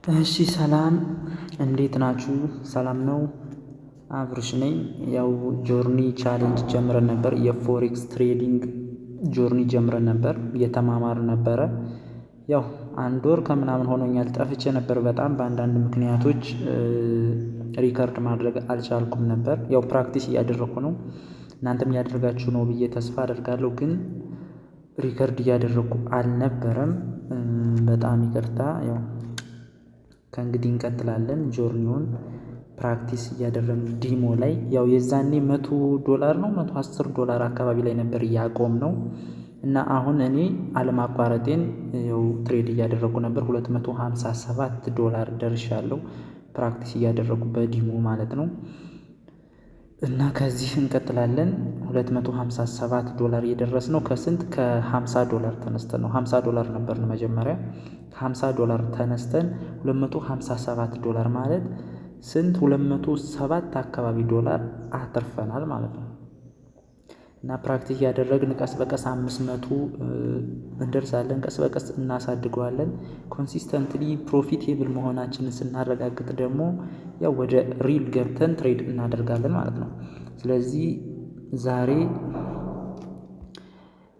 እሺ ሰላም እንዴት ናችሁ? ሰላም ነው። አብርሽ ነኝ። ያው journey challenge ጀምረን ነበር፣ የ forex trading journey ጀምረን ነበር፣ እየተማማርን ነበረ። ያው አንድ ወር ከምናምን ሆኖኛል፣ ጠፍቼ ነበር በጣም በአንዳንድ ምክንያቶች record ማድረግ አልቻልኩም ነበር። ያው practice እያደረኩ ነው፣ እናንተም እያደረጋችሁ ነው ብዬ ተስፋ አደርጋለሁ። ግን record እያደረኩ አልነበረም። በጣም ይቅርታ። ያው ከእንግዲህ እንቀጥላለን journey ውን practice እያደረግን demo ላይ። ያው የዛኔ $100 ነው $110 አካባቢ ላይ ነበር ያቆምነው እና አሁን እኔ አለማቋረጤን ያው trade እያደረጉ ነበር፣ $257 ደርሻለሁ practice እያደረጉ በ demo ማለት ነው። እና ከዚህ እንቀጥላለን። $257 የደረስነው ከስንት? ከ$50 ተነስተን ነው። $50 ነበርን መጀመሪያ። ከ$50 ተነስተን $257 ማለት ስንት? 207 አካባቢ ዶላር አትርፈናል ማለት ነው። እና practice እያደረግን ቀስ በቀስ 500 እንደርሳለን። ቀስ በቀስ እናሳድገዋለን። Consistently profitable መሆናችንን ስናረጋግጥ ደግሞ ያው ወደ real ገብተን trade እናደርጋለን ማለት ነው። ስለዚህ ዛሬ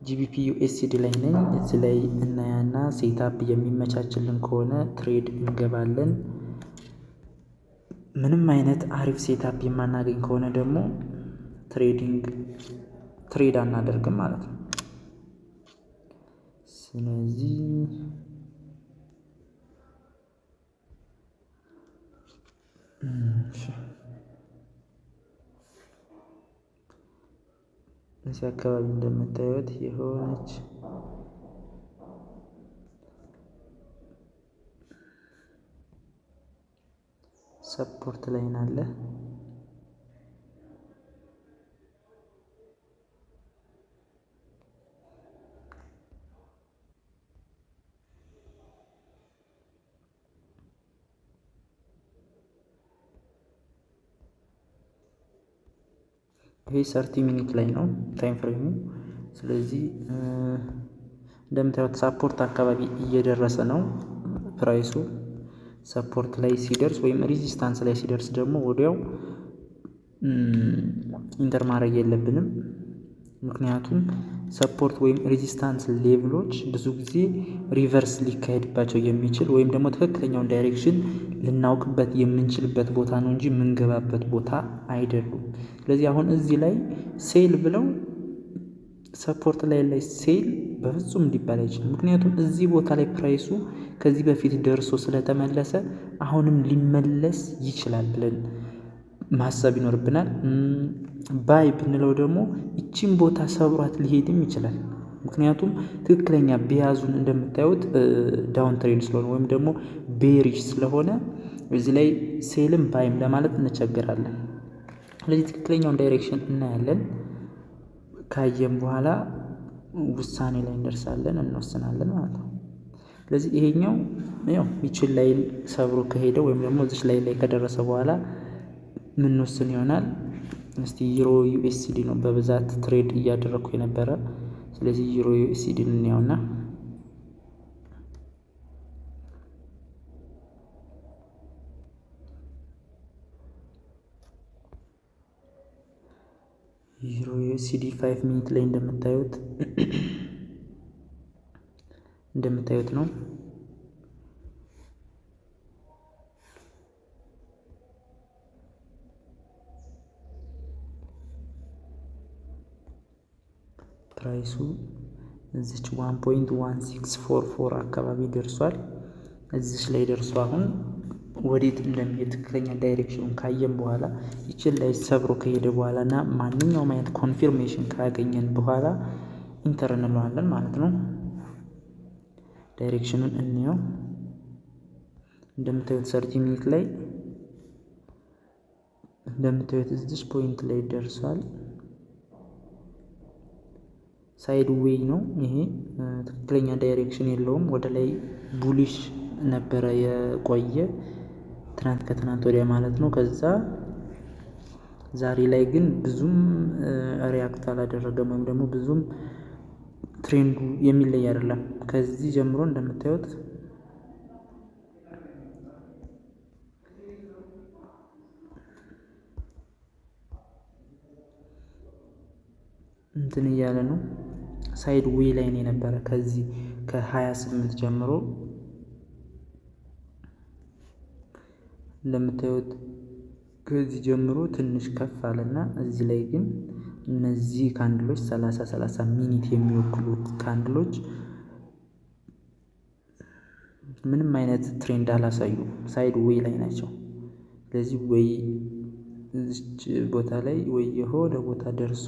GBP USD ላይ ነኝ። እዚህ ላይ እናያና setup የሚመቻችልን ከሆነ trade እንገባለን። ምንም አይነት አሪፍ setup የማናገኝ ከሆነ ደግሞ trade አናደርግም ማለት ነው። ስለዚህ እዚህ አካባቢ እንደምታዩት የሆነች support line አለ። ይሄ 30 minute ላይ ነው time frame ኡ። ስለዚህ እንደምታዩት support አካባቢ እየደረሰ ነው price ኡ። Support ላይ ሲደርስ ወይም resistance ላይ ሲደርስ ደግሞ ወዲያው enter ማድረግ የለብንም። ምክንያቱም support ወይም resistance level ኦች ብዙ ጊዜ reverse ሊካሄድባቸው የሚችል ወይም ደግሞ ትክክለኛውን direction ልናውቅበት የምንችልበት ቦታ ነው እንጂ የምንገባበት ቦታ አይደሉም። ስለዚህ አሁን እዚህ ላይ sell ብለው support ላይ sell በፍጹም ሊባል አይችልም። ምክንያቱም እዚህ ቦታ ላይ price ኡ ከዚህ በፊት ደርሶ ስለተመለሰ አሁንም ሊመለስ ይችላል ብለን ማሰብ ይኖርብናል። Buy ብንለው ደግሞ ይቺን ቦታ ሰብሯት ሊሄድም ይችላል። ምክንያቱም ትክክለኛ bias ኡን እንደምታዩት down trend ስለሆነ ወይም ደግሞ bearish ስለሆነ እዚህ ላይ sell ም buy ም ለማለት እንቸገራለን። ስለዚህ ትክክለኛውን direction እናያለን። ካየን በኋላ ውሳኔ ላይ እንደርሳለን፣ እንወስናለን ማለት ነው። ስለዚህ ይሄኛው ያው ይችን line ሰብሮ ከሄደ ወይም ደግሞ እዚች line ላይ ከደረሰ በኋላ ምንወስን ይሆናል። እስቲ Euro USD ነው በብዛት trade እያደረግኩ የነበረ። ስለዚህ Euro USD እንየውና Euro USD 5 minute ላይ እንደምታዩት ነው። Price ኡ እዚች 1.1644 አካባቢ ደርሷል። እዚች ላይ ደርሶ አሁን ወዴት እንደሚሄድ ትክክለኛ direction ኑን ካየን በኋላ፣ ይችን ላይ ሰብሮ ከሄደ በኋላ እና ማንኛውም አይነት confirmation ካገኘን በኋላ enter እንለዋለን ማለት ነው። Direction ኑን እንየው። እንደምታዩት 30 minute ላይ እንደምታዩት እዚች point ላይ ደርሷል። Sideway ነው ይሄ፣ ትክክለኛ direction የለውም። ወደ ላይ bullish ነበረ የቆየ ትናንት ከትናንት ወዲያ ማለት ነው። ከዛ ዛሬ ላይ ግን ብዙም react አላደረገም ወይም ደግሞ ብዙም trend ኡ የሚለይ አይደለም። ከዚህ ጀምሮ እንደምታዩት እንትን እያለ ነው። Sideway ላይ ነው የነበረ ከዚህ ከ28 ጀምሮ እንደምታዩት ከዚህ ጀምሮ ትንሽ ከፍ አለና እዚህ ላይ ግን እነዚህ candle ኦች 30 30 minute የሚወክሉት candle ኦች ምንም አይነት trend አላሳዩ፣ sideway ላይ ናቸው። ስለዚህ ወይ እዚች ቦታ ላይ ወይ የሆነ ቦታ ደርሶ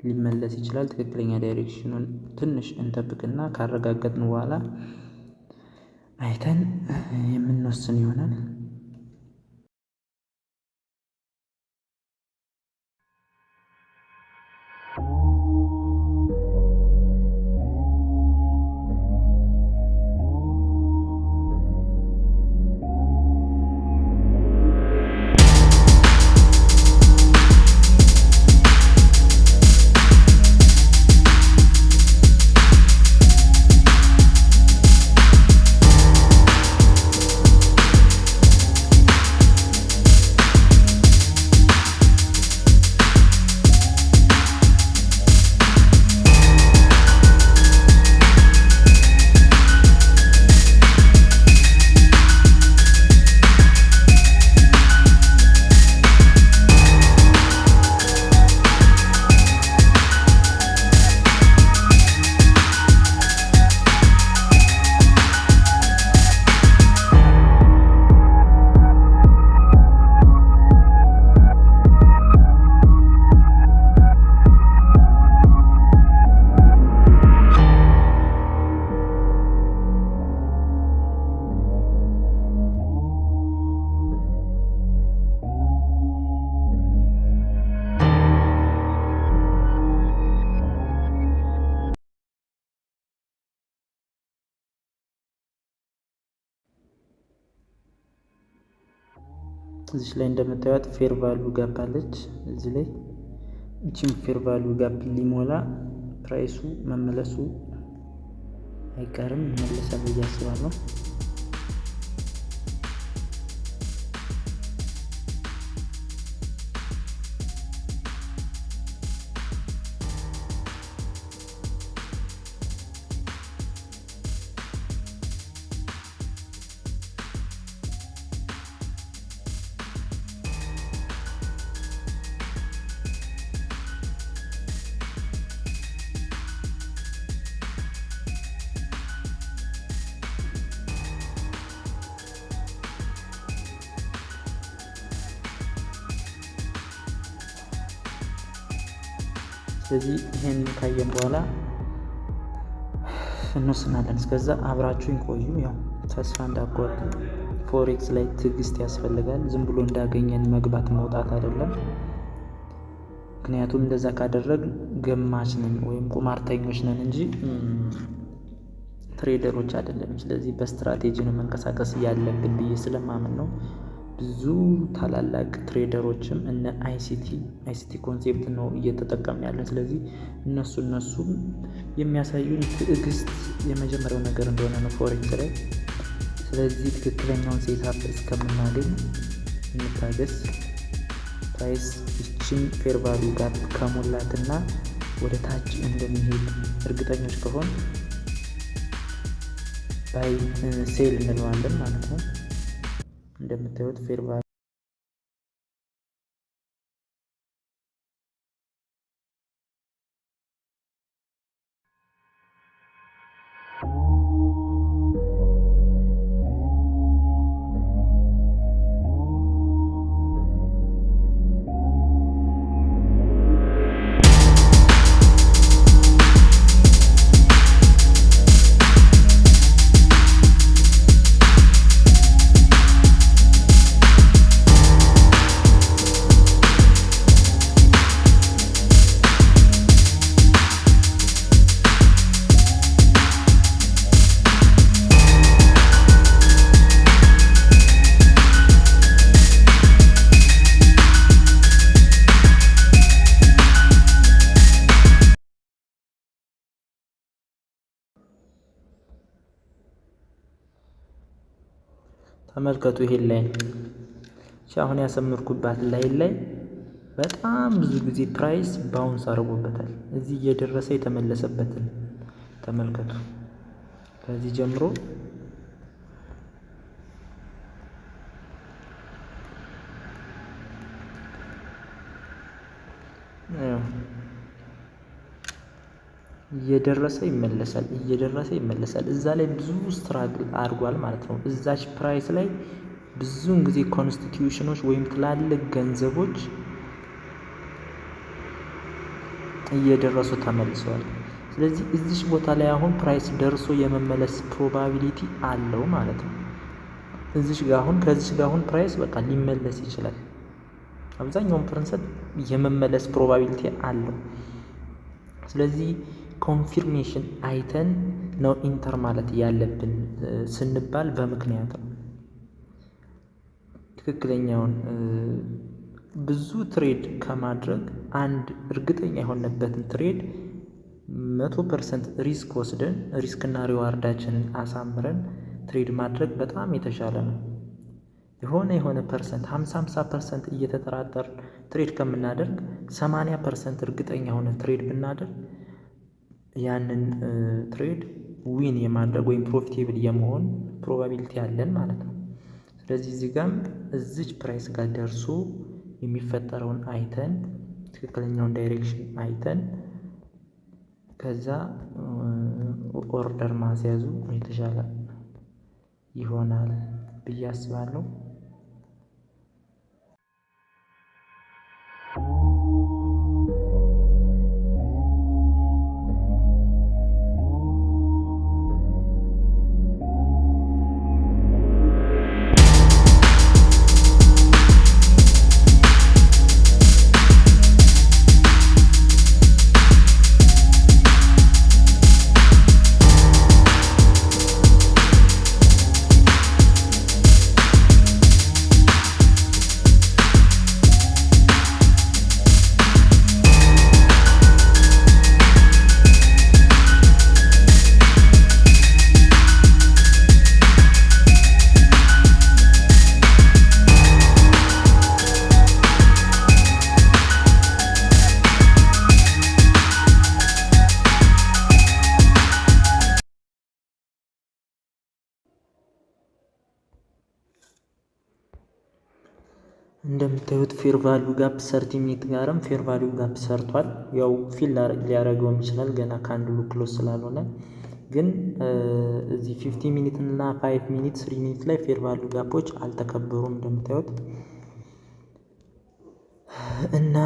ሊመለስ ይችላል። ትክክለኛ direction ኑን ትንሽ እንጠብቅና ካረጋገጥን በኋላ አይተን የምንወስን ይሆናል። እዚች ላይ እንደምታዩት fair value gap አለች። እዚህ ላይ እቺን fair value gap ሊሞላ price ኡ መመለሱ አይቀርም፣ ይመለሳል ብዬ አስባለሁ። ስለዚህ ይሄን ካየን በኋላ እንወስናለን። እስከዛ አብራችሁኝ ቆዩ። ያው ተስፋ እንዳትቆርጡ። Forex ላይ ትዕግስት ያስፈልጋል። ዝም ብሎ እንዳገኘን መግባት መውጣት አይደለም። ምክንያቱም እንደዛ ካደረግ ገማች ነን ወይም ቁማርተኞች ነን እንጂ trader ኦች አይደለም። ስለዚህ በስትራቴጂ ነው መንቀሳቀስ ያለብን ብዬ ስለማምን ነው። ብዙ ታላላቅ trader ኦችም እነ ICT concept ነው እየተጠቀምን ያለን። ስለዚህ እነሱም የሚያሳዩን ትዕግስት የመጀመሪያው ነገር እንደሆነ ነው forex ላይ። ስለዚህ ትክክለኛውን setup እስከምናገኝ እንታገስ። Price ይችን fair value gap ከሞላትና ወደ ታች እንደሚሄድ እርግጠኞች ከሆን buy sell እንለዋለን ማለት ነው። እንደምታዩት fair value ተመልከቱ። ይሄን line አሁን ያሰምርኩባት line ላይ በጣም ብዙ ጊዜ price bounce አድርጎበታል። እዚህ እየደረሰ የተመለሰበትን ተመልከቱ። ከዚህ ጀምሮ እየደረሰ ይመለሳል፣ እየደረሰ ይመለሳል። እዛ ላይ ብዙ struggle አድርጓል ማለት ነው። እዛች price ላይ ብዙውን ጊዜ institution ኖች ወይም ትላልቅ ገንዘቦች እየደረሱ ተመልሰዋል። ስለዚህ እዚች ቦታ ላይ አሁን price ደርሶ የመመለስ probability አለው ማለት ነው። እዚች ጋር አሁን፣ ከዚች ጋር አሁን price በቃ ሊመለስ ይችላል። አብዛኛውን percent የመመለስ probability አለው። ስለዚህ confirmation አይተን ነው enter ማለት ያለብን ስንባል በምክንያት ነው። ትክክለኛውን ብዙ trade ከማድረግ አንድ እርግጠኛ የሆንበትን trade 100% risk ወስደን፣ risk ና reward ኣችንን አሳምረን trade ማድረግ በጣም የተሻለ ነው። የሆነ የሆነ percent፣ 50 50% እየተጠራጠርን trade ከምናደርግ 80% እርግጠኛ ሆነን trade ብናደርግ ያንን trade win የማድረግ ወይም profitable የመሆን probability አለን ማለት ነው። ስለዚህ እዚህ ጋርም እዚች price ጋር ደርሶ የሚፈጠረውን አይተን፣ ትክክለኛውን direction አይተን ከዛ order ማስያዙ የተሻለ ይሆናል ብዬ አስባለሁ። እንደምታዩት fair value gap 30 minute ጋርም fair value gap ሰርቷል። ያው fill ሊያደርገውም ይችላል፣ ገና candle ኡ close ስላልሆነ። ግን እዚህ 15 minute እና 5 minute፣ 3 minute ላይ fair value gap ኦች አልተከበሩም እንደምታዩት። እና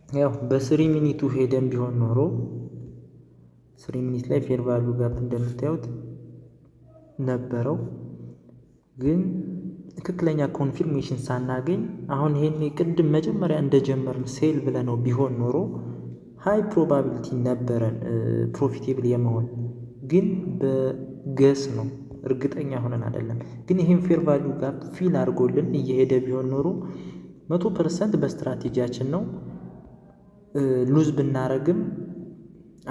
ያው በ 3 minute ኡ ሄደን ቢሆን ኖሮ 3 minute ላይ fair value gap እንደምታዩት ነበረው። ግን ትክክለኛ confirmation ሳናገኝ አሁን ይሄን ቅድም መጀመሪያ እንደጀመርን sell ብለነው ቢሆን ኖሮ high probability ነበረን profitable የመሆን። ግን በ guess ነው፣ እርግጠኛ ሆነን አይደለም። ግን ይሄን fair value gap fill አድርጎልን እየሄደ ቢሆን ኖሮ 100% በ ስትራቴጂያችን ነው። Lose ብናረግም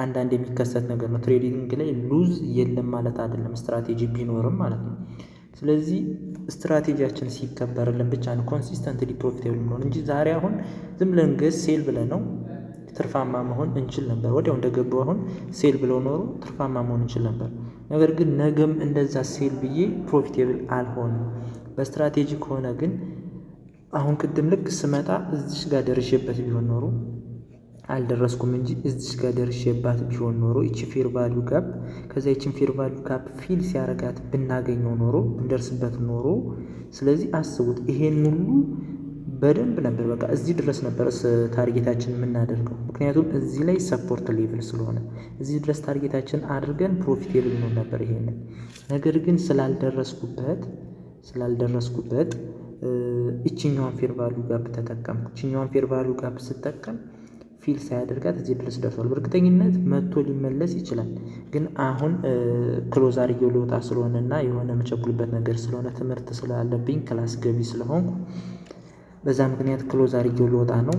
አንዳንድ የሚከሰት ነገር ነው። Trading ላይ lose የለም ማለት አይደለም፣ ስትራቴጂ ቢኖርም ማለት ነው። ስለዚህ ስትራቴጂያችን ሲከበርልን ብቻ ነው consistently profitable መሆን እንጂ ዛሬ አሁን ዝም ብለን guess sell ብለን ነው ትርፋማ መሆን እንችል ነበር። ወዲያው እንደገባው አሁን sell ብለው ኖሮ ትርፋማ መሆን እንችል ነበር። ነገር ግን ነገም እንደዛ sell ብዬ profitable አልሆንም። በስትራቴጂ ከሆነ ግን አሁን ቅድም ልክ ስመጣ እዚች ጋር ደርሼበት ቢሆን ኖሮ፣ አልደረስኩም እንጂ፣ እዚች ጋር ደርሼባት ቢሆን ኖሮ ይቺ fair value gap፣ ከዛ ይቺን fair value gap fill ሲያረጋት ብናገኘው ኖሮ፣ ብንደርስበት ኖሮ፣ ስለዚህ አስቡት፣ ይሄን ሁሉ በደንብ ነበር፣ በቃ እዚህ ድረስ ነበር target ኣችን የምናደርገው። ምክንያቱም እዚህ ላይ support level ስለሆነ እዚህ ድረስ target ኣችን አድርገን profitable እንሆን ነበር። ይሄንን ነገር ግን ስላልደረስኩበት እችኛዋን fair value gap ተጠቀምኩ። እችኛዋን fair value gap ስጠቀም fill ሳያደርጋት እዚህ ድረስ ደርሷል። በእርግጠኝነት መጥቶ ሊመለስ ይችላል። ግን አሁን close አድርጌው ልወጣ ስለሆነ እና የሆነ የምቸኩልበት ነገር ስለሆነ፣ ትምህርት ስላለብኝ፣ class ገቢ ስለሆንኩ በዛ ምክንያት close አድርጌው ልወጣ ነው።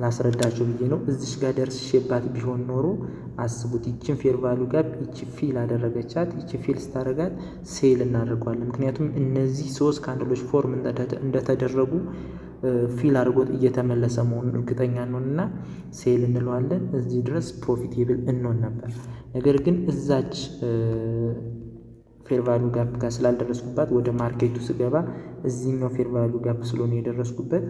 ላስረዳችሁ ብዬ ነው። እዚሽ ጋር ደርስሼባት ቢሆን ኖሮ አስቡት፣ ይችን fair value gap ይቺ fill አደረገቻት። ይቺ fill ስታደርጋት sell እናደርገዋለን። ምክንያቱም እነዚህ ሶስት candle ኦች form እንደተደረጉ fill አድርጎት እየተመለሰ መሆኑን እርግጠኛ እንሆንና sell እንለዋለን። እዚህ ድረስ profitable እንሆን ነበር። ነገር ግን እዛች fair value gap ጋር ስላልደረስኩባት ወደ market ኡ ስገባ እዚህኛው fair value gap ስለሆነ የደረስኩበት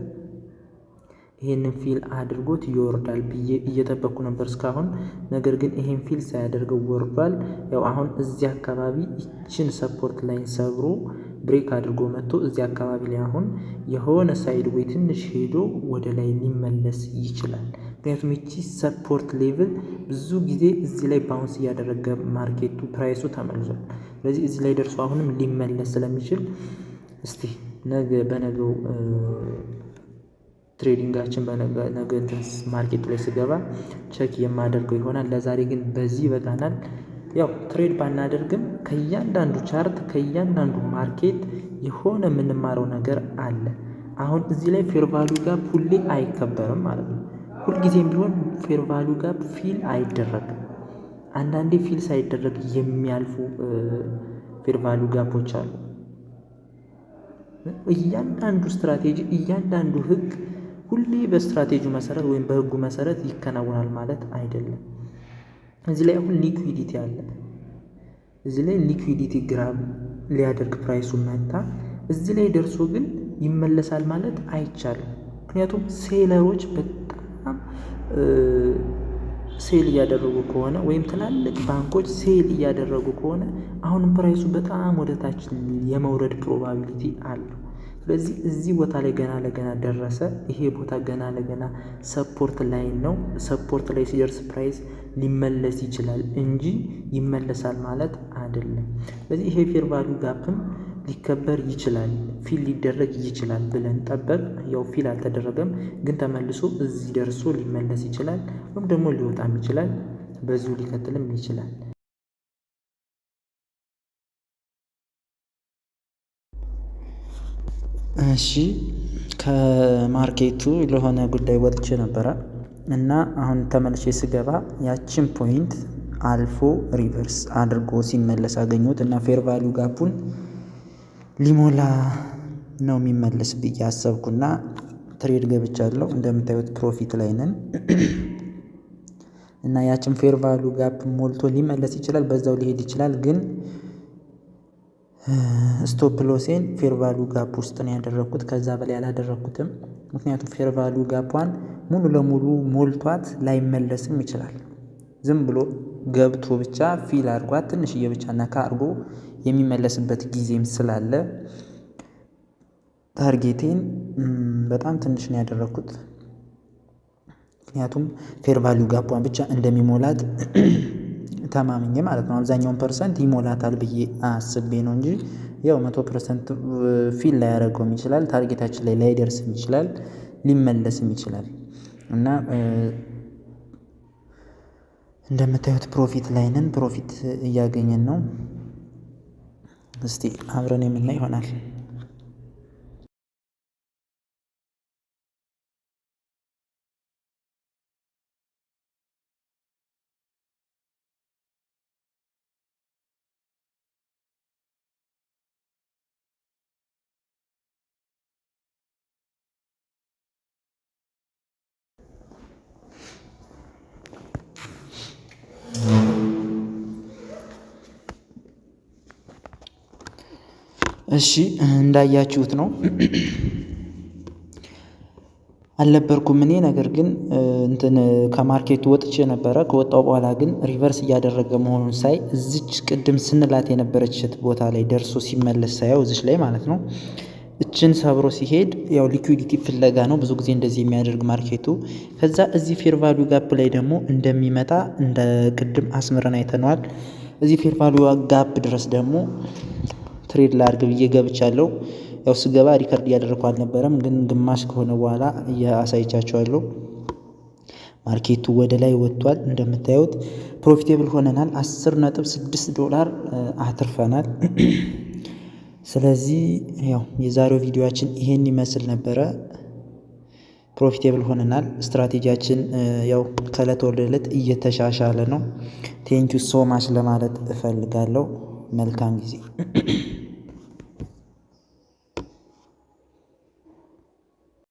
ይሄንን fill አድርጎት ይወርዳል ብዬ እየጠበቅኩ ነበር እስካሁን። ነገር ግን ይሄን fill ሳያደርገው ወርዷል። ያው አሁን እዚህ አካባቢ ይችን support line ሰብሮ break አድርጎ መጥቶ እዚህ አካባቢ ላይ አሁን የሆነ sideway ትንሽ ሄዶ ወደ ላይ ሊመለስ ይችላል። ምክንያቱም ይቺ support level ብዙ ጊዜ እዚህ ላይ bounce እያደረገ market ኡ price ኡ ተመልሷል። ስለዚህ እዚህ ላይ ደርሶ አሁንም ሊመለስ ስለሚችል እስቲ ነገ በነገው trading ኣችን በነገ እንትን market ኡ ላይ ስገባ check የማደርገው ይሆናል። ለዛሬ ግን በዚህ ይበቃናል። ያው trade ባናደርግም ከእያንዳንዱ chart ከእያንዳንዱ market የሆነ የምንማረው ነገር አለ። አሁን እዚህ ላይ fair value gap ሁሌ አይከበርም ማለት ነው። ሁልጊዜም ቢሆን fair value gap fill አይደረግም። አንዳንዴ fill ሳይደረግ የሚያልፉ fair value gap ኦች አሉ። እያንዳንዱ ስትራቴጂ እያንዳንዱ ህግ ሁሌ በስትራቴጂው መሰረት ወይም በህጉ መሰረት ይከናወናል ማለት አይደለም። እዚህ ላይ አሁን liquidity አለ። እዚህ ላይ liquidity grab ሊያደርግ price ኡ መታ። እዚህ ላይ ደርሶ ግን ይመለሳል ማለት አይቻልም። ምክንያቱም seller ኦች በጣም sell እያደረጉ ከሆነ ወይም ትላልቅ ባንኮች sell እያደረጉ ከሆነ አሁንም price ኡ በጣም ወደ ታች የመውረድ probability አለው። ስለዚህ እዚህ ቦታ ላይ ገና ለገና ደረሰ። ይሄ ቦታ ገና ለገና support line ነው። Support ላይ ሲደርስ price ሊመለስ ይችላል እንጂ ይመለሳል ማለት አይደለም። ስለዚህ ይሄ fair value gap ም ሊከበር ይችላል፣ fill ሊደረግ ይችላል ብለን ጠበቅ። ያው fill አልተደረገም፣ ግን ተመልሶ እዚህ ደርሶ ሊመለስ ይችላል፣ ወይም ደግሞ ሊወጣም ይችላል፣ በዚሁ ሊቀጥልም ይችላል። እሺ፣ ከ market ኡ ለሆነ ጉዳይ ወጥቼ ነበረ እና አሁን ተመልሼ ስገባ ያችን point አልፎ reverse አድርጎ ሲመለስ አገኘሁት እና fair value gap ኡን ሊሞላ ነው የሚመለስ ብዬ አሰብኩና trade ገብቻለሁ። እንደምታዩት profit ላይ ነን እና ያችን fair value gap ሞልቶ ሊመለስ ይችላል፣ በዛው ሊሄድ ይችላል። ግን stop loss ኤን fair value gap ውስጥ ነው ያደረግኩት። ከዛ በላይ አላደረግኩትም። ምክንያቱም fair value gap ኧን ሙሉ ለሙሉ ሞልቷት ላይመለስም ይችላል። ዝም ብሎ ገብቶ ብቻ fill አድርጓት ትንሽዬ ብቻ ነካ አድርጎ የሚመለስበት ጊዜም ስላለ target ኤን በጣም ትንሽ ነው ያደረግኩት። ምክንያቱም fair value gap ኧን ብቻ እንደሚሞላት ተማምኜ ማለት ነው። አብዛኛውን percent ይሞላታል ብዬ አስቤ ነው እንጂ ያው 100% fill ላያደርገውም ይችላል። Target ኣችን ላይ ላይደርስም ይችላል፣ ሊመለስም ይችላል እና እንደምታዩት profit ላይ ነን። Profit እያገኘን ነው። እስቲ አብረን የምናይ ይሆናል። እሺ፣ እንዳያችሁት ነው፣ አልነበርኩም እኔ። ነገር ግን እንትን ከ market ኡ ወጥቼ ነበረ። ከወጣው በኋላ ግን reverse እያደረገ መሆኑን ሳይ እዚች ቅድም ስንላት የነበረችት ቦታ ላይ ደርሶ ሲመለስ ሳየው እዚች ላይ ማለት ነው እችን ሰብሮ ሲሄድ ያው liquidity ፍለጋ ነው ብዙ ጊዜ እንደዚህ የሚያደርግ market ኡ። ከዛ እዚህ fair value gap ላይ ደግሞ እንደሚመጣ እንደ ቅድም አስምረን አይተነዋል። እዚህ fair value gap ድረስ ደግሞ trade ላድርግ ብዬ ገብቻለሁ። ያው ስገባ record እያደረግኩ አልነበረም፣ ግን ግማሽ ከሆነ በኋላ አሳይቻችኋለሁ። Market ኡ ወደ ላይ ወጥቷል። እንደምታዩት profitable ሆነናል። 10.6 ዶላር አትርፈናል። ስለዚህ ያው የዛሬው ቪዲዮአችን ይሄን ይመስል ነበረ። Profitable ሆነናል። ስትራቴጂያችን ያው ከእለት ወደ እለት እየተሻሻለ ነው። Thank you so much ለማለት እፈልጋለሁ። መልካም ጊዜ።